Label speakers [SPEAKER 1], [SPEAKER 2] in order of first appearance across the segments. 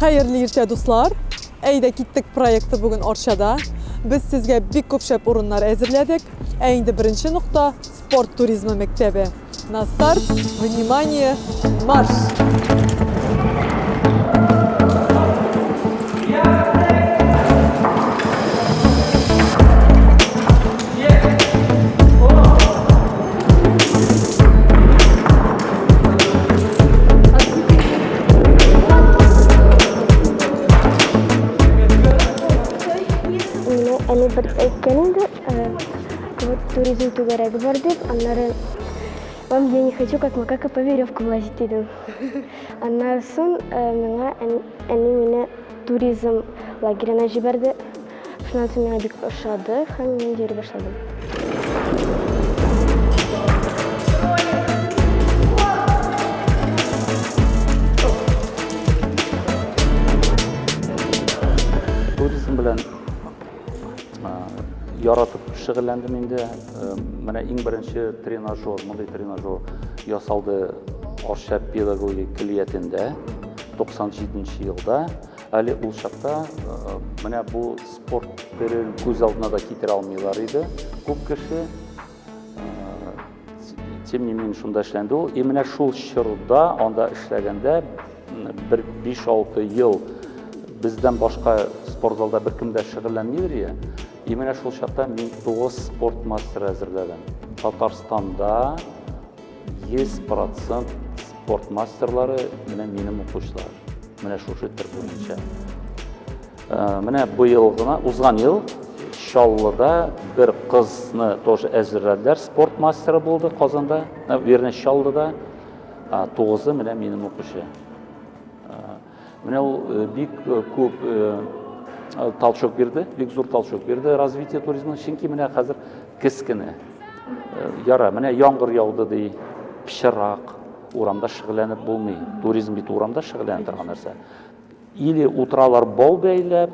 [SPEAKER 1] Хәерле иртә, дуслар! Әйдә киттек проекты бүген Арчада. Без сезгә бик күп шәп урыннар әзерләдек. Ә инде беренче нокта спорт туризмы мәктәбе. На старт, внимание, марш!
[SPEAKER 2] Мине әни бер әйткән инде, вот туризм түгәрәге бар дип, аннары вам я не хочу, как макака по веревкам лазить дидем. Аннары соң миңа әни мине туризм лагерена җибәрде. Шуннан соң миңа бик ошады һәм мин йөри башладым.
[SPEAKER 3] Туризм белән яратып шөгыльләндем инде. Менә иң беренче тренажер, мондый тренажер ясалды Арча педагогик көллиятендә 97 елда. Әле ул чакта менә бу спорт төрен күз алдына да китерә алмыйлар иде күп кеше. Тем не менее, шунда эшләнде ул. И менә шул чорда, анда эшләгәндә, бер 5-6 ел бездән башка спортзалда беркем дә шөгыльләнмидер иде. И менә шул чакта мин 9 спорт мастеры әзерләдем. Татарстанда 100% спорт мастерлары менә минем укучылар. Менә шушы төр буенча. Э, менә быел гына, узган ел Чаллыда бер кызны тоже әзерләделәр, спорт мастеры булды Казанда, э, вернее, Чаллыда. Тугызы менә минем укучы. Э, менә ул бик күп толчок бирде, бик зур толчок бирде развитие туризма, чөнки менә хәзер кескене. Яра, менә яңгыр яуды ди, пычрак, урамда шөгыльләнеп булмый. Туризм бит урамда шөгыльләнә торган нәрсә. Или утыралар бау бәйләп,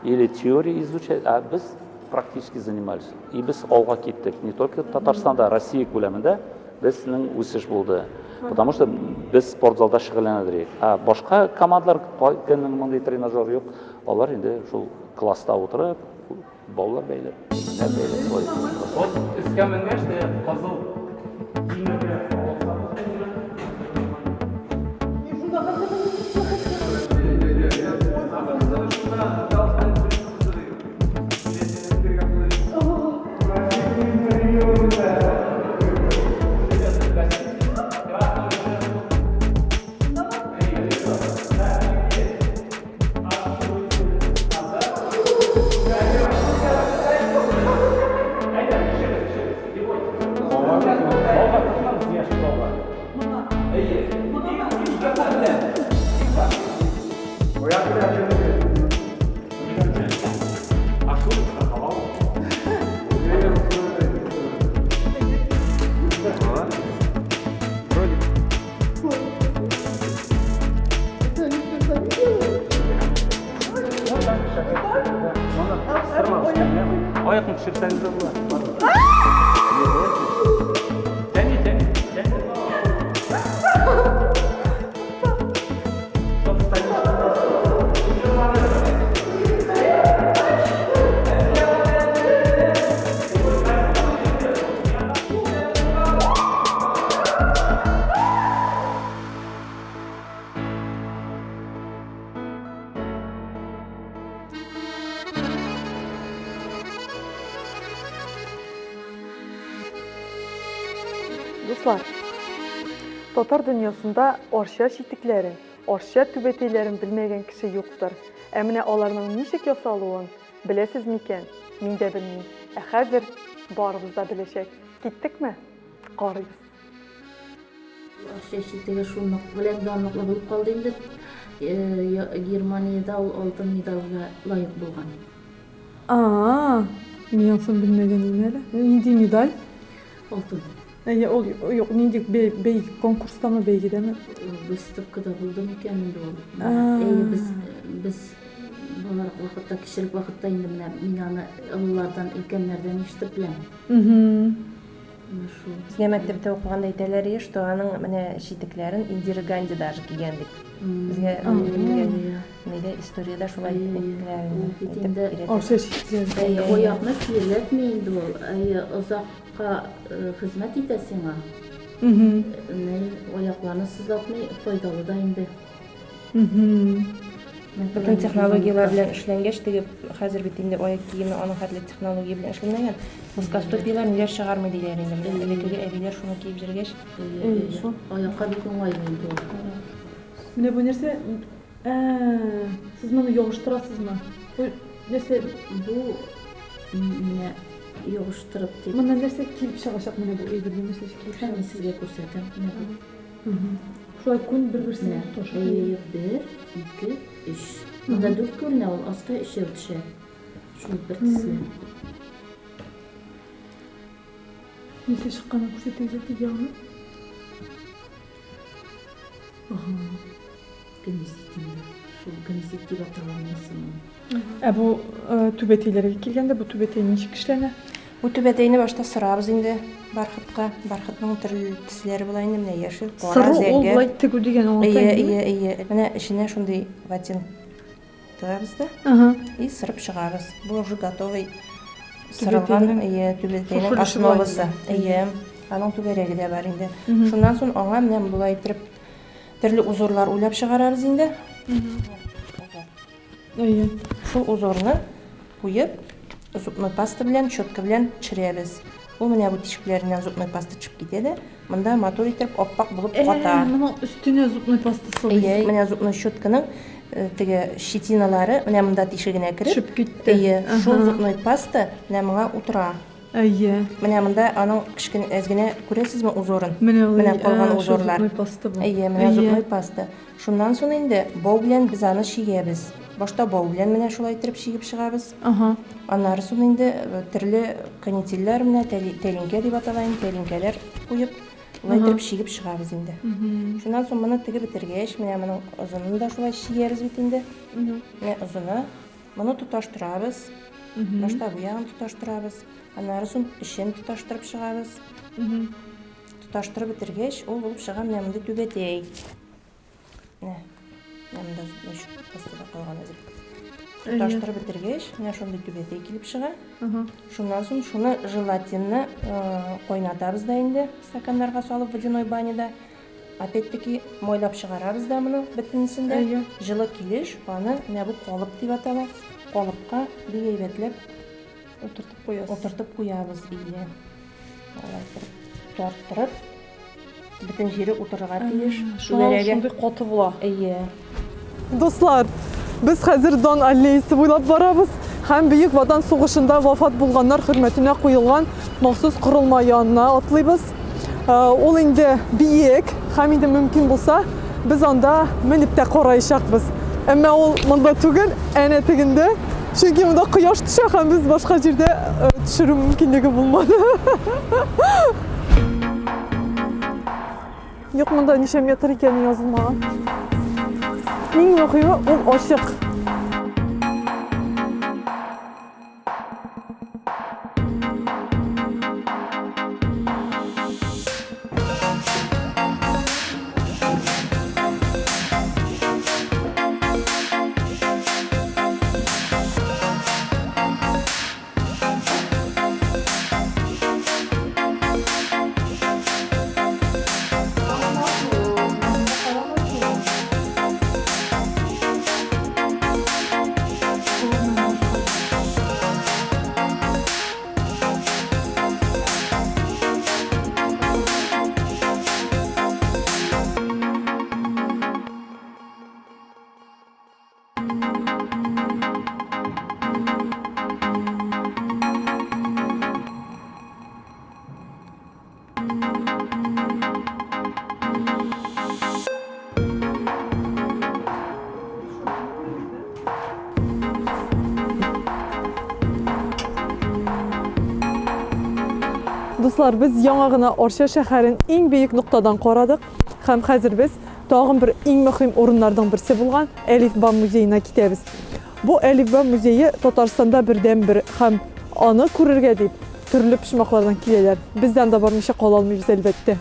[SPEAKER 3] или теория изучать, а без практически занимались. И без алга киттек. Не только Татарстанда, Россия күләмендә безнең үсеш булды. Потому что без спортзалда шөгыльләнә идек. А башка командалар, кемнең мондый тренажер юк, алар инде шул класста утырып, Баулар бәйләп, менә бәйләп шулай.
[SPEAKER 4] Вот өскә менгәч тә кызыл киемнәргә
[SPEAKER 3] Аякны төшерсәгез дә була. Тәни, тәни, тәни.
[SPEAKER 1] Дуслар, татар дөньясында Арча читекләрен, Арча түбәтәйләрен белмәгән кеше юктыр. Ә менә аларның ничек ясалуын беләсез микән? Мин дә белмим. Ә хәзер барыбыз да беләчәк. Киттекме? Карыйбыз.
[SPEAKER 5] Арча читеге шул нык белән данлыклы булып калды инде. Германиядә ул алтын медальгә лаек булган.
[SPEAKER 1] А-а, мин анысын белмәгән идем әле. Нинди медаль?
[SPEAKER 5] Алтын.
[SPEAKER 1] Әйе, ул юк, нинди бәй конкурстамы, бәйгедәме?
[SPEAKER 5] Выставкада булды микән инде ул? Әйе, без без баларак вакытта, кечерәк вакытта инде менә мин аны олылардан, өлкәннәрдән ишетеп беләм. Менә шул.
[SPEAKER 6] Безгә мәктәптә укыганда әйтәләр иде, что аның менә читекләрен Индира Ганди даже кигән дип. Безгә нидә историядә шулай әйттеләр инде.
[SPEAKER 1] Арча читекләре.
[SPEAKER 5] Әйе, аякны тирләтми инде ул. Әйе, озакка хезмәт итә сиңа. Ни, аякларны сызлатмый, файдалы да инде.
[SPEAKER 6] Бөтен технологияләр белән эшләнгәч, теге хәзер бит инде аяк киеме аның хәтле технология белән эшләнмәгән. Плоскостопиеләр ниләр чыгармый диләр инде. Менә элеккеге әбиләр шуны киеп йөргәч.
[SPEAKER 5] Шул. Аякка бик уңайлы инде ул.
[SPEAKER 1] Менә бу нәрсә? Ә, сез моны ябыштырасызмы? Бу нәрсә?
[SPEAKER 5] Бу менә ябыштырып дип.
[SPEAKER 1] Моннан нәрсә килеп чыгачак менә бу әйбердән нәрсә килеп
[SPEAKER 5] чыгачак? Мин сезгә күрсәтәм. Менә бу.
[SPEAKER 1] Шулай күн бер-берсенә тоташа.
[SPEAKER 5] Әйе, бер, ике, өч. Монда дүрт күренә, ул аста өчәү төшә. Шул бер төсле.
[SPEAKER 1] Нәрсә чыкканын күрсәтегез әле теге ягына. Ага.
[SPEAKER 5] Гнездит инде. Шул гнездит дип атала монысы.
[SPEAKER 1] Ә бу түбәтәйләргә килгәндә, бу түбәтәй ничек эшләнә?
[SPEAKER 6] Бу түбәтәйне башта сырабыз инде бархатка. Бархатның төрле төсләре була инде, менә яшел, кара,
[SPEAKER 1] Сыру ул
[SPEAKER 6] зәңгәр.
[SPEAKER 1] болай тегү дигән аңлата
[SPEAKER 6] Әйе,
[SPEAKER 1] инде.
[SPEAKER 6] әйе, әйе. Менә эченә шундый ватин тыгабыз да
[SPEAKER 1] Ага.
[SPEAKER 6] и сырып чыгабыз. Бу уже готовый сырылган,
[SPEAKER 1] Түбәтәйнең
[SPEAKER 6] әйе, түбәтәйнең
[SPEAKER 1] шушы өлеше була
[SPEAKER 6] основасы.
[SPEAKER 1] инде.
[SPEAKER 6] Әйе. Аның түгәрәге дә бар инде. Шуннан соң аңа менә болай иттереп төрле узорлар уйлап чыгарабыз инде. Узор.
[SPEAKER 1] Әйе.
[SPEAKER 6] Шул узорны куеп, зубной паста белән, щетка белән төшерәбез. Ул менә бу тишекләреннән зубной паста төшеп китә дә, монда матур итеп аппак булып ката.
[SPEAKER 1] Ә, моның өстенә зубной паста сылыйсыз.
[SPEAKER 6] Әйе, менә зубной щетканың э, теге щетиналары менә монда тишегенә кереп,
[SPEAKER 1] Төшеп китте.
[SPEAKER 6] Әйе, шул
[SPEAKER 1] Аһа.
[SPEAKER 6] зубной паста менә моңа утыра.
[SPEAKER 1] Әйе.
[SPEAKER 6] Менә монда аның кечкенә әз генә күрәсезме узорын?
[SPEAKER 1] Менә ул,
[SPEAKER 6] Менә калган
[SPEAKER 1] ә, шул
[SPEAKER 6] узорлар.
[SPEAKER 1] зубной паста бу.
[SPEAKER 6] Әйе, менә
[SPEAKER 1] Әйе.
[SPEAKER 6] зубной паста. Шуннан соң инде бау белән без аны чигәбез. Башта бау белән менә шулай иттереп чигеп чыгабыз.
[SPEAKER 1] Ага.
[SPEAKER 6] Аннары соң инде э, төрле канительләр менә тәлинкә дип атала инде, тәлинкәләр куеп, шулай иттереп чигеп чыгабыз инде. Шуннан соң моны тегеп бетергәч, менә моның озынын да шулай чигәбез бит инде. Менә озыны. Моны тоташтырабыз. Башта бу ягын тоташтырабыз. Аннары соң эчен тоташтырып чыгабыз. Тоташтырып бетергәч, ул булып чыга менә мондый түбәтәй. Менә. Менә монда зубной щетка калган әзер. Тоташтырып бетергәч, менә шундый түбәтәй килеп чыга. Шуннан соң шуны желатинны э, кайнатабыз да инде стаканнарга салып водяной баняда. Опять-таки майлап чыгарабыз да моны бөтенесен дә.
[SPEAKER 1] Әйе.
[SPEAKER 6] Җылы килеш аны менә бу калып дип атала. Калыпка бик әйбәтләп
[SPEAKER 1] Утыртып куясыз.
[SPEAKER 6] Утыртып куябыз, ие. Алай итеп тарттырып, бөтен җире утырырга тиеш.
[SPEAKER 1] Шуңа ул
[SPEAKER 6] Түгәрәге.
[SPEAKER 1] шундый каты була.
[SPEAKER 6] Әйе.
[SPEAKER 1] Дуслар, без хәзер Дан аллеясы буйлап барабыз һәм Бөек Ватан сугышында вафат булганнар хөрмәтенә куелган махсус корылма янына атлыйбыз. Э, ул инде биек һәм инде мөмкин булса, без анда менеп тә караячакбыз. Әмма ул монда түгел, әнә тегендә. Чөнки монда кояш төшә һәм без башка җирдә э, төшерү мөмкинлеге булмады. Юк, монда ничә метр икәне язылмаган. Иң мөһиме ул ачык. Дуслар, без яңа гына Арча шәһәрен иң биек ноктадан карадык һәм хәзер без тагын бер иң мөһим урыннарның берсе булган Әлифба музеена китәбез. Бу Әлифба музее Татарстанда бердәнбер һәм аны күрергә дип. Төрле почмаклардан киләләр. Без дә анда бармыйча кала алмыйбыз, әлбәттә.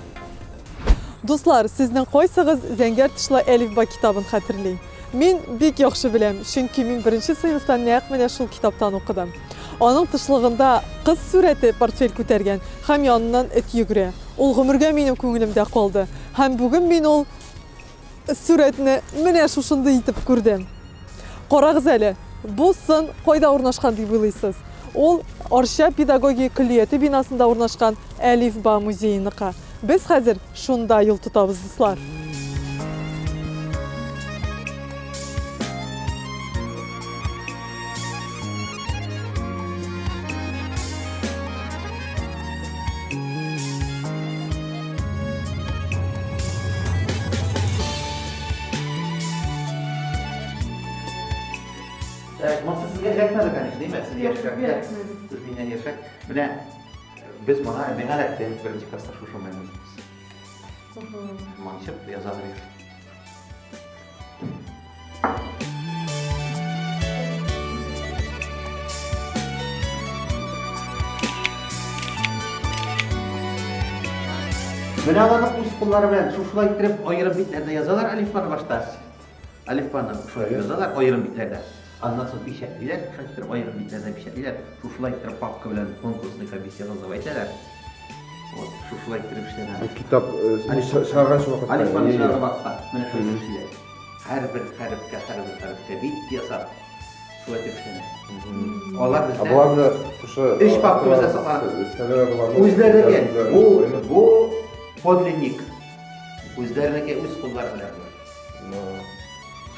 [SPEAKER 1] Дуслар, сезнең кайсыгыз зәңгәр тышлы Әлифба китабын хәтерли? Мин бик яхшы беләм, чөнки мин беренче сыйныфта нәкъ менә шул китаптан укыдым. Аның тышлыгында кыз сурәте портфель күтәргән һәм яныннан эт йөгерә. Ул гомергә минем күңелемдә калды. Һәм бүген мин ул сурәтне менә шушындый итеп күрдем. Карагыз әле, бу сын кайда урнашкан дип уйлыйсыз? Ул Арча педагогия көллияте бинасында урнашкан Әлифба музееныкы. Без хәзер шунда юл тотабыз, дуслар.
[SPEAKER 7] Так, монысы сезгә эләкмәде, конечно, димә, сез яшьрәк. Сез миннән яшьрәк. Менә без моңа миңа эләкте беренче класста шушы уйныйбыз. Манчып яза идек. Менә аларны үз куллары белән шушылай иттереп аерым битләрдә язалар әлифбаны башта. Әлифбаны шулай язалар аерым битләрдә. Аннан соң печатьлиләр, шулай иттереп аерым битләрдә печатьлиләр. Шушылай иттереп папка белән конкурсный комиссиягә сдавать итәләр. Вот, шушылай иттереп эшләнә.
[SPEAKER 8] Китап чыгарганчы вакытта.
[SPEAKER 7] Әлифбаны чыгарган вакытта менә шулай эшлиләр. Һәрбер хәрефкә, һәрбер хәрефкә бит ясап, шулай итеп эшләнә. Алар бездә.
[SPEAKER 8] Болар менә шушы
[SPEAKER 7] Өч папка бездә саклана. Үзләренеке. Бу бу подлинник. Үзләренеке үз куллары белән.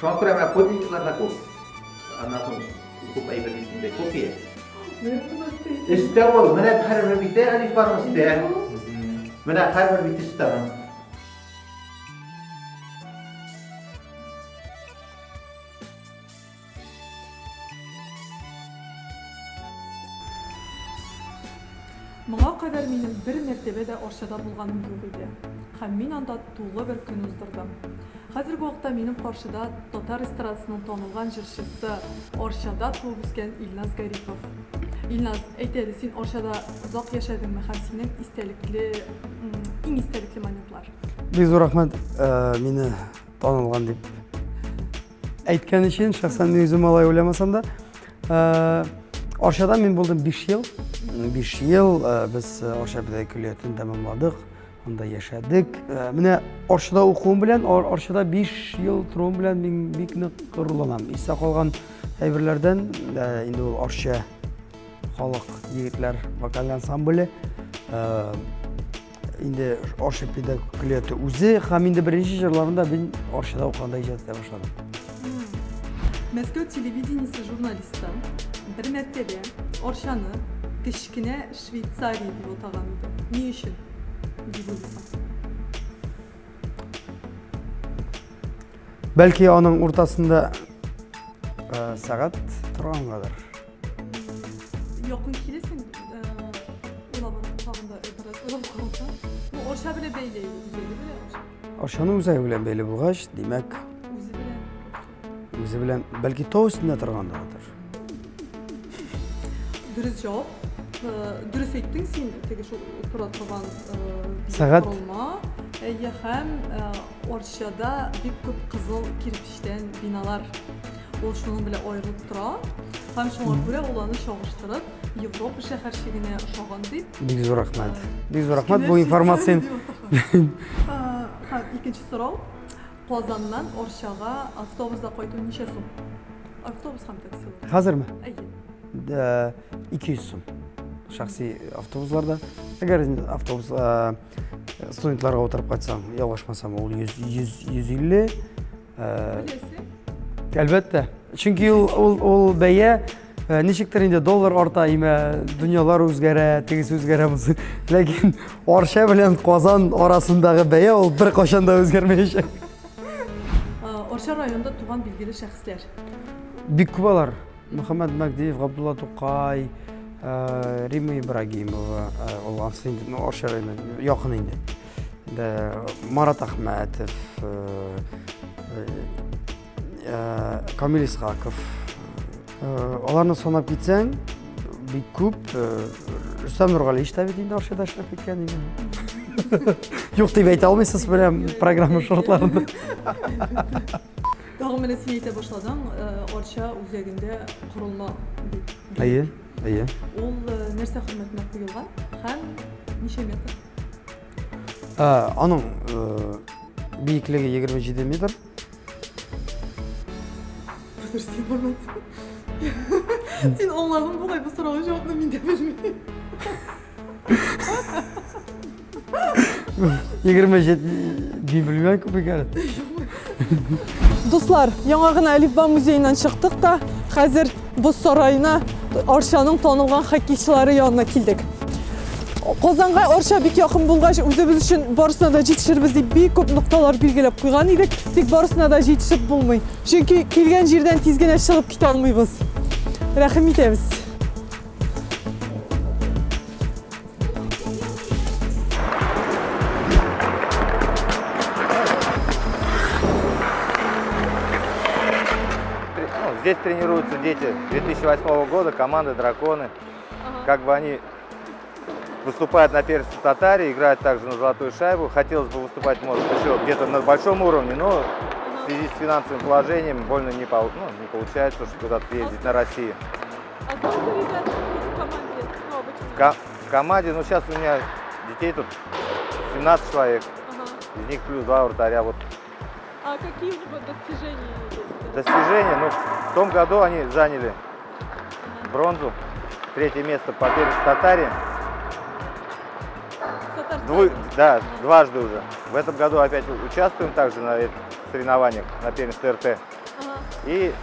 [SPEAKER 7] Шуңа күрә менә подлинниклар да күп. Аннан соң күп әйбер бит инде копия. Өстә ул, менә һәрбер бите әлифбаның өстә. Менә һәрбер бите өстә аның.
[SPEAKER 1] Моңа кадәр минем бер мәртәбә дә Арчада булганым юк иде. Һәм мин анда тулы бер көн уздырдым. Хәзерге вакытта минем каршыда татар эстрадасының танылган җырчысы, Арчада туып үскән Илназ Гарипов. Илназ, әйт әле, син Арчада озак яшәдеңме һәм синең истәлекле, иң истәлекле моментлар?
[SPEAKER 9] Бик зур рәхмәт, мине танылган дип әйткән өчен, шәхсән мин үзем алай уйламасам да. Арчада мин булдым 5 ел. 5 ел без Арча педагогик көллиятен тәмамладык, анда яшәдек. Менә Арчада укуым белән, Арчада 5 ел торуым белән мин бик нык горурланам. Истә калган әйберләрдән инде ул Арча халык егетләр вокаль ансамбле. Инде Арча педагогик көллияте үзе һәм инде беренче җырларында мин Арчада укыганда иҗат итә башладым.
[SPEAKER 1] Мәскәү телевидениесе журналисты бер мәртәбә Арчаны кечкенә Швейцария дип атаган иде. Ни өчен дип уйлыйсың?
[SPEAKER 9] Бәлки аның уртасында сәгать торгангадыр.
[SPEAKER 1] Якын киләсең, уйлап тагын да бераз уйлап карасаң. Ну, Арча белән бәйле, үзәге белән Арча.
[SPEAKER 9] Арчаның үзәге белән бәйле булгач, димәк,
[SPEAKER 1] үзе белән.
[SPEAKER 9] Үзе белән, бәлки тау өстендә торгандыр.
[SPEAKER 1] Дөрес җавап. Дөрес әйттең син, теге шул тора торган
[SPEAKER 9] сәгать.
[SPEAKER 1] Корылма. Әйе, һәм Арчада бик күп кызыл кирпечтән биналар. Ул шуның белән аерылып тора. Һәм шуңа күрә ул аны чагыштырып, Европа шәһәрчегенә ошаган дип.
[SPEAKER 9] Бик зур рәхмәт. Бик зур рәхмәт бу информацияне.
[SPEAKER 1] Һәм икенче сорау. Казаннан Арчага автобуста кайту ничә сум? Автобус һәм таксилар.
[SPEAKER 9] Хәзерме?
[SPEAKER 1] Әйе.
[SPEAKER 9] 200 сум. Шәхси автобусларда. Әгәр инде автобус студентларга утырып кайтсаң, ялгышмасам, ул 100 150. Әлбәттә. Чөнки ул ул ул бәя ничектер инде доллар арта, имә дөньялар үзгәрә, тегесе үзгәрә булсын. Ләкин Арча белән Казан арасындагы бәя ул беркайчан да үзгәрмәячәк.
[SPEAKER 1] Арча районында туган билгеле шәхесләр.
[SPEAKER 9] Бик күп алар. Мөхәммәд Мәгдиев, Габдулла Тукай, Римма Ибрагимова, ул ансы инде, ну, Арча районы якын инде. Марат Әхмәтов, Камил Исхаков. Аларны санап китсәң, бик күп. Рөстәм Нургалиевич та бит инде Арчада эшләп киткән инде. Юк дип әйтә алмыйсыз менә программа шартларында.
[SPEAKER 1] Тагын менә син әйтә башладың, э, Арча үзәгендә корылма дип.
[SPEAKER 9] Әйе, әйе.
[SPEAKER 1] Ул э, нәрсә хөрмәтенә куелган һәм ничә метр?
[SPEAKER 9] Ә, аның э, биеклеге 27 метр.
[SPEAKER 1] Подожди, Марат. Син аңладың бугай бу сорауга җавапны мин дә белмим.
[SPEAKER 9] 27 мин белмәм күп икән.
[SPEAKER 1] Дуслар, яңа гына Әлифба музееннан чыктык та, хәзер Боз сараена Арчаның танылган хоккейчылары янына килдек. Казанга Арча бик якын булгач, үзебез өчен барысына да җитешербез дип бик күп нокталар билгеләп куйган идек. Тик барысына да җитешеп булмый. Чөнки килгән җирдән тиз генә чыгып китә алмыйбыз. Рәхим итәбез.
[SPEAKER 7] Ну, здесь тренируются дети 2008 года, команда «Драконы». Ага. Как бы они выступают на первенстве Татарии, играют также на золотую шайбу. Хотелось бы выступать, может, еще где-то на большом уровне, но в связи с финансовым положением больно не, пол, ну, не получается, что куда-то ездить на Россию.
[SPEAKER 1] А сколько ребят в команде? Ну, обычно.
[SPEAKER 7] В, в команде, ну, сейчас у меня детей тут 17 человек. Ага. Из них плюс два вратаря. Вот.
[SPEAKER 1] А какие у него достижения есть?
[SPEAKER 7] Достижения? Ну, в том году они заняли ага. бронзу. Третье место по первенству Татарии. Дву, да, дважды уже. В этом году опять участвуем также на соревнованиях на первенстве РТ. Ага. И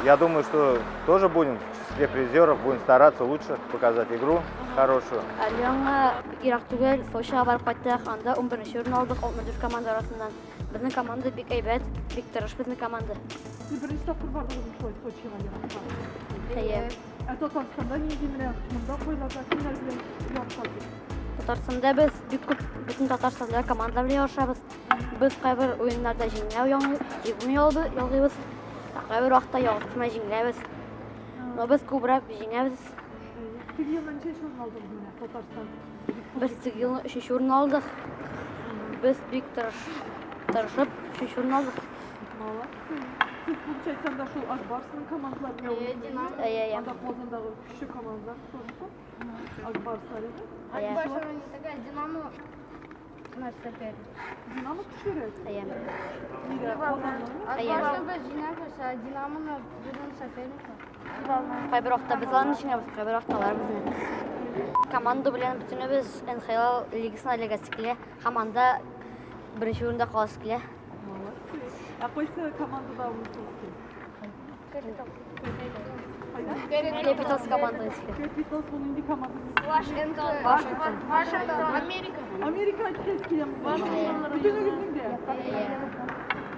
[SPEAKER 7] я думаю, что тоже будем в числе призеров, будем стараться лучше показать игру хорошую.
[SPEAKER 2] Әле яңа ерак түгел, Сочига барып кайттык, анда 11 урын алдык 64 команда арасыннан. Безнең команда бик әйбәт, бик тырыш безнең команда.
[SPEAKER 1] Сез беренче тапкыр бардыгызмы шулай Сочига еракка?
[SPEAKER 2] Әйе.
[SPEAKER 1] Ә Татарстанда нинди менә монда кайларда кемнәр белән ярышасыз?
[SPEAKER 2] Татарстанда без бик күп бөтен Татарстанда командалар белән ярышабыз. Без кайбер уеннарда җиңә җиңми ялгыйбыз. Ә кайбер вакытта ялгыш кына җиңеләбез. Но без күбрәк җиңәбез.
[SPEAKER 1] Теге елны ничәнче урын алдыгыз менә Татарстан?
[SPEAKER 2] Без теге елны өченче урын алдык. Без бик тырыш, тырышып өченче урын алдык.
[SPEAKER 1] Молодцы. Сез, получается, анда шул Ак Барсның командалары белән уйныйсыз?
[SPEAKER 2] Әйе, әйе.
[SPEAKER 1] Анда Казандагы көчле командалар тоже күп. Ак Барс арена.
[SPEAKER 2] Әйе.
[SPEAKER 10] Ак Барс она не такая, Динамо наш соперник.
[SPEAKER 1] Динамо көчлерәк.
[SPEAKER 2] Әйе.
[SPEAKER 1] Нигә Казаннанмы?
[SPEAKER 10] Ак Барсны без җиңәбез, ә Динамоны безнең соперниклар.
[SPEAKER 2] Кайбер вакытта без аларны җиңәбез, кайбер вакытта алар безне. Команда белән бөтенебез НХЛ лигасына эләгәсе килә һәм анда беренче урында каласы килә.
[SPEAKER 1] Молодцы. Ә кайсы командада уйныйсыз син?
[SPEAKER 2] Capitals командасы.
[SPEAKER 1] Capitals ул нинди команда?
[SPEAKER 10] Вашингтон.
[SPEAKER 2] Вашингтон.
[SPEAKER 10] Америка.
[SPEAKER 1] Америка китәсе киләме? Бөтенегезнең дә.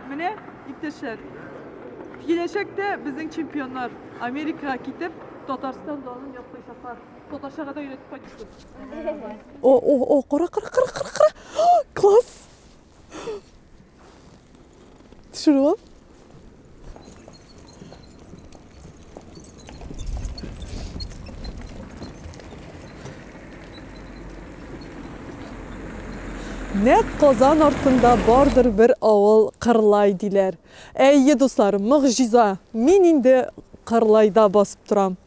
[SPEAKER 1] Менә, иптәшләр, киләчәктә безнең чемпионнар Америкага китеп, Татарстан данын яклыйчаклар. Татарчага да өйрәтеп кайтышты. О, о, о, кара, кара, кара, кара, кара. Класс! Төшереп ал. Нәкъ Казан артында бардыр бер авыл Кырлай диләр. Әйе, дуслар, могҗиза! Мин инде Кырлайда басып торам.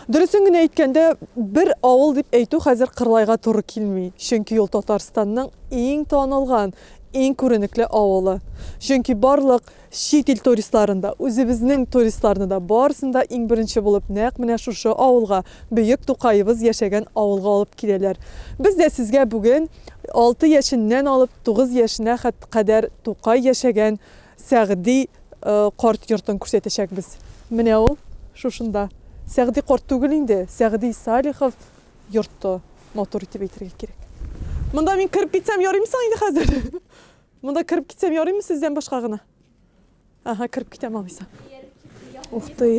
[SPEAKER 1] Дөресен генә әйткәндә, бер авыл дип әйтү хәзер Кырлайга туры килми, чөнки ул Татарстанның иң танылган, иң күренекле авылы. Чөнки барлык чит ил туристларын да, үзебезнең туристларны да, барысын да иң беренче булып нәкъ менә шушы авылга, бөек Тукаебыз яшәгән авылга алып киләләр. Без дә сезгә бүген алты яшеннән алып тугыз яшенә кадәр Тукай яшәгән Сәгъди карт йортын күрсәтәчәкбез. Менә ул, шушында. Сәгъди карт түгел инде, Сәгъди Салихов йорты. Матур итеп әйтергә кирәк. Монда мин кереп китсәм ярыймы соң инде хәзер? Монда кереп китсәм ярыймы сездән башка гына? Ага, кереп китәм алайса. Ух ты.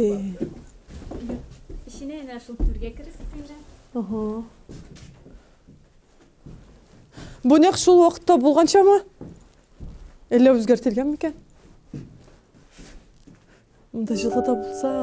[SPEAKER 11] Эченә әнә шул түргә керәсез инде.
[SPEAKER 1] Ага. Бу нәкъ шул вакытта булганчамы? Әллә үзгәртелгән микән? Монда җылы да булса.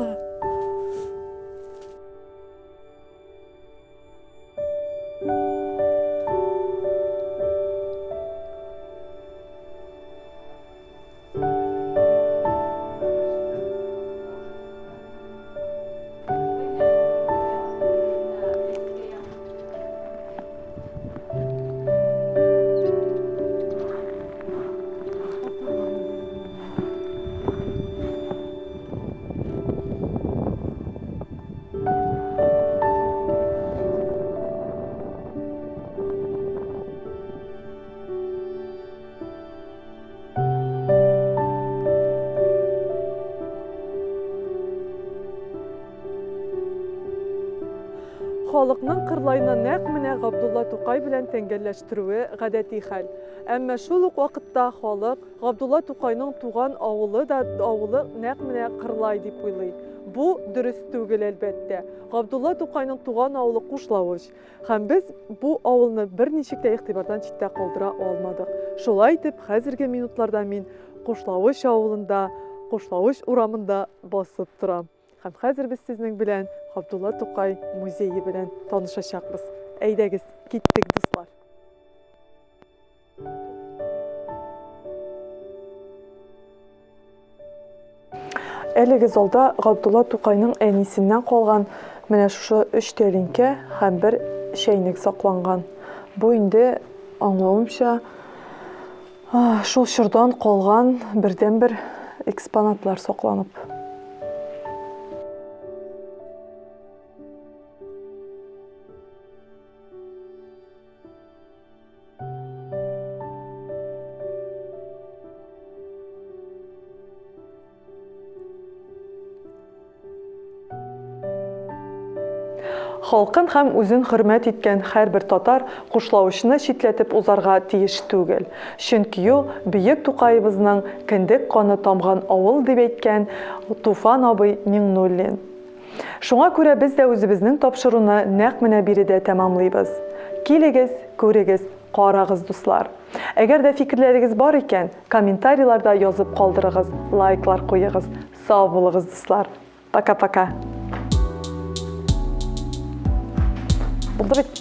[SPEAKER 1] Халыкның Кырлайны нәкъ менә Габдулла Тукай белән тәңгәлләштерүе гадәти хәл. Әмма шул ук вакытта халык Габдулла Тукайның туган авылы да авылы нәкъ менә Кырлай дип уйлый. Бу дөрес түгел, әлбәттә. Габдулла Тукайның туган авылы Кушлавыч. Һәм без бу авылны берничек тә игътибардан читтә калдыра алмадык. Шулай итеп, хәзерге минутларда мин Кушлавыч авылында, Кушлавыч урамында басып торам. Һәм хәзер без сезнең белән Габдулла Тукай музее белән танышачакбыз. Әйдәгез, киттек, дуслар! Әлеге залда Габдулла Тукайның әнисеннән калган менә шушы өч тәлинкә һәм бер чәйнек сакланган. Бу инде, аңлавымча, шул чордан калган бердәнбер экспонатлар сакланып. Халкын һәм үзен хөрмәт иткән һәрбер татар Кушлавычны читләтеп узарга тиеш түгел. Чөнки ул бөек Тукаебызның кендек каны тамган авыл дип әйткән Туфан абый Миңнуллин. Шуңа күрә без дә үзебезнең тапшыруны нәкъ менә биредә тәмамлыйбыз. Килегез, күрегез, карагыз, дуслар! Әгәр дә фикерләрегез бар икән, комментарийларда язып калдырыгыз, лайклар куегыз. Сау булыгыз, дуслар! Пока-пока! Булды бит.